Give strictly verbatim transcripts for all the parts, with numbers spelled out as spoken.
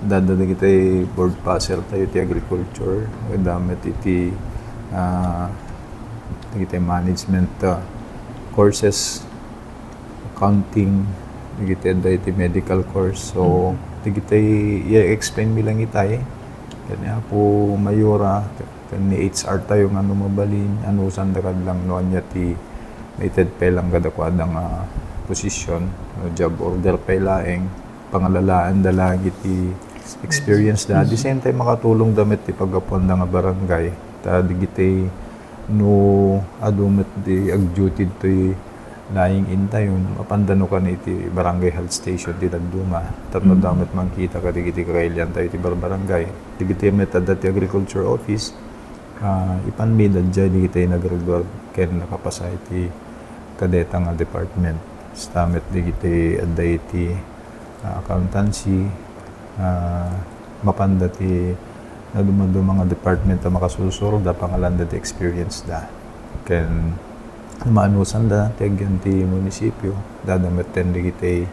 Adda dagiti board passer tayo ti agriculture, adda met iti, ah, dagiti management, ah, courses, accounting, dagiti adda iti medical course. So, dagiti i-explain mi lang itay, ken ni Apo Mayora, ken ni H R tayo nga no mabalin, anusanda kad lang no ania ti maited pay lang kadakuada nga posisyon, no job order pay laeng, pangalalaanda lang iti experience da. At the same time, makatulong da met ti paggapuanda nga barangay. Ta digiti no adu met di agduty toy laing intayon, mapanda no kan iti barangay health station ti dadduma. Tapno da met mangkita kadigiti kakailian tayo iti barbarangay. Digiti met adda ti agriculture office, ah, ipan mi daydiay digiti naggraduar ken nakapasa iti kadeta nga department. Kasta met digiti adda iti, ah, accountancy, ah, mapanda ti naduma-duma nga department a makasursurda, pangalanda ti experience da. Ken maanusanda ti agyan ti munisipyo, dada metten digiti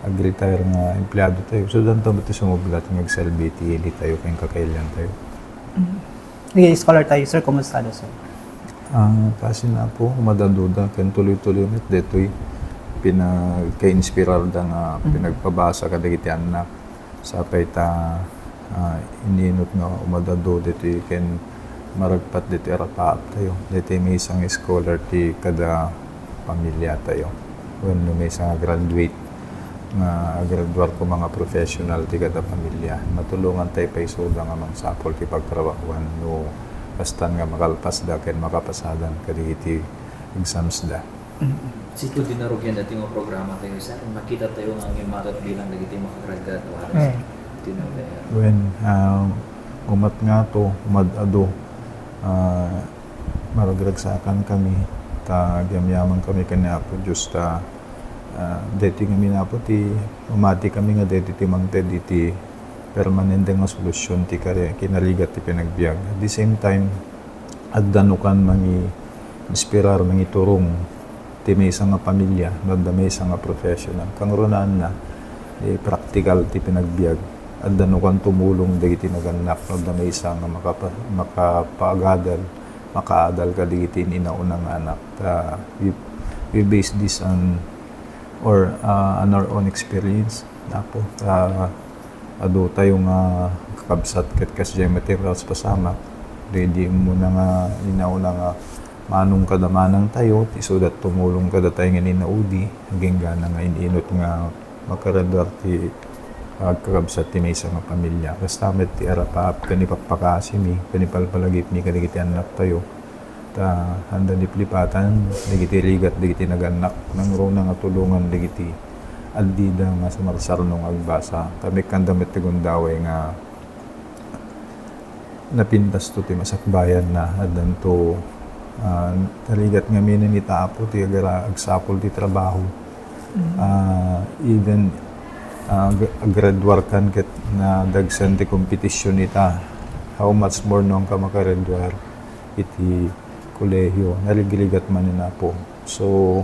ag-retire nga empleado tayo. So, danta met ti sumublat nga agserbi iti ili tayo ken kakailian tayo. Sige, scholar tayo, sir. Kumusta do, sir? Ah, kaasi na po, madaduda, ken tuloy-tuloy met detoy pinagka-inspirar da nga pinagpabasa kadagiti annak. Sapay ta, ah, ininot nga umadado detoy ken maragpat detoy arapaap tayo. Detoy maysa nga scholar ti kada pamilya tayo. Wenno maysa nga graduate nga agraduar koma nga professional ti kada pamilya, matulongan tayo pay isuda nga mangsapul ti pagtrabahuan no kastan nga makalpasda ken makapasadan kadagiti exams da. Sito di narugian dati nga programa tayo, sir. Nakita tayo nga ngimmagat bilang dagiti makagraduates. Eh. Tino tayo. Wen, ah, umat nga to, umad-ado, ah, maragragsakan kami, ta agyamyaman kami ken ni Apo Dios, ta, ah, deti nga minapo ti, umati kami nga deti ti mangted iti permanente nga solusyon ti kari-, kinarigat ti pinagbiag. At the same time, adda no kan mangi-inspirar, mangiturong ti maysa nga pamilya, no adda maysa nga professional. Kangrunaanna, eh, practical ti pinagbiag. Adda no kan tumulong dagiti nagannak, no adda maysa nga makapa-, makapaagadal, makaadal kadagiti inauna nga anak. Ta, we, we base this on, or, ah, on our own experience, Apo. Ta, adu tayo nga kakabsat ket kasdiay met ti raos pasamak. Ready mo na nga inauna nga manong kada manang tayo, ti isudat tumulong kada tayo nga inaudi, agingga na nga in-inot nga makaraduar ti agkakabsat ti maysa nga pamilya. Kasta met ti arapaap ken ipapakasimi, ken ipalpalagipmi kadagiti annak tayo. Ta, anda liplipatan, dagiti rigat, dagiti nagannak, nangruna nga tulongan dagiti addida nga sumarsarno nga agbasa. Ta, mikkanda met ti gundaway nga napintas to ti masakbayan na, addanto, ah, narigat ngamin ita Apo ti agara-, agsapul ti trabaho. Ah, even, ah, ag-, agraduar kan ket nadagsen ti competition ita. How much more no ka makagraduar iti kolehiyo? Narigrigat man ni Apo. So,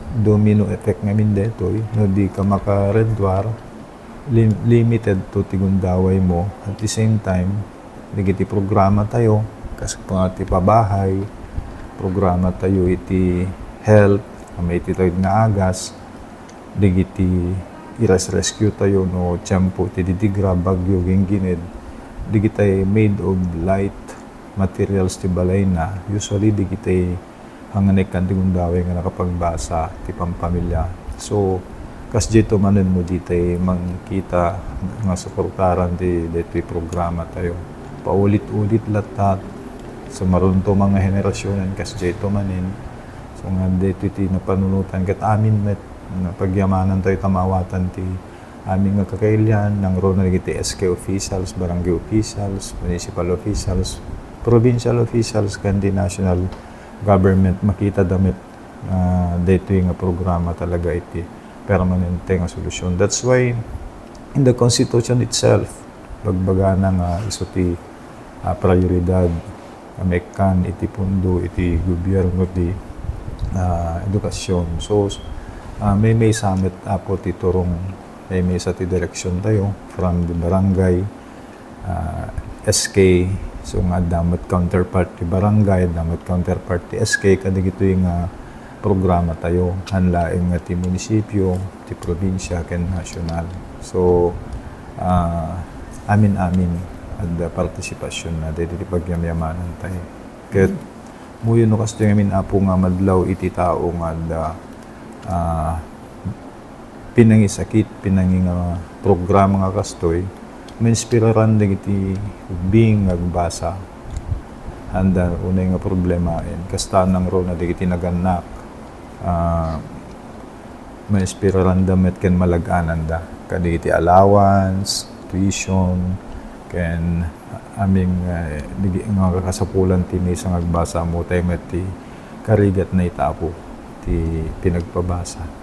domino effect ngamin detoy. No di ka makagraduar, lim-, limited to ti gundaway mo. At the same time, dagiti programa tayo, kas pa ti pabahay, programa tayo iti health, amay iti tayo nga agas, dagiti iras rescue tayo no tiempo ti didigra, bagyo, ginggined, dagiti made of light materials ti balayna, usually dagiti hangan ikkan ti gundaway nga nakapagbasa ti pampamilya. So, kasdiay to manen mo ditay mangkita nga suportaran ti daytoy programa tayo. Paulit-ulit latta, sumaruno man nga henerasionen, kasdiay to manen. So, nga daytoy ti napanunotan ket amin met, napagyamanan tayo ta maawatan ti amin nga kakailian, nangruna dagiti S K officials, barangay officials, municipal officials, provincial officials, ken ti national government, makita da met, ah, daytoy nga programa talaga iti permanente nga solusyon. That's why in the Constitution itself, bagbagana nga isu ti, ah, prioridad nga maikkan iti pundo iti gobierno ti, ah, edukasyon. So, ah, maymaysa met, Apo, ti turong Tay maysa ti direksyon tayo from the barangay, ah, S K. So, nga adda met counterpart ti barangay, adda met counterpart ti S K, kadagitoy nga programa tayo, han laeng nga ti munisipyo, ti probinsya, ken nasyonal. So, ah, amin-amin adda partisipasyon na daytoy ti pagyamyamanan tayo. Ket, muyo no kastoy ngamin, Apo, nga madlaw iti tao nga adda, ah, pinangisakit, pinangi-, nga programa nga kastoy, mainspiraran dagiti ubbing nga agbasa. Anda unay nga problemaen, kasta nangruna dagiti nagannak, ah, mainspiraranda met ken malag-ananda kadagiti allowance, tuition, ken amin nga, digi-, nga kasapulan ti maysa nga agbasa, ammo tay met ti karigat na ita, Apo, ti pinagpabasa.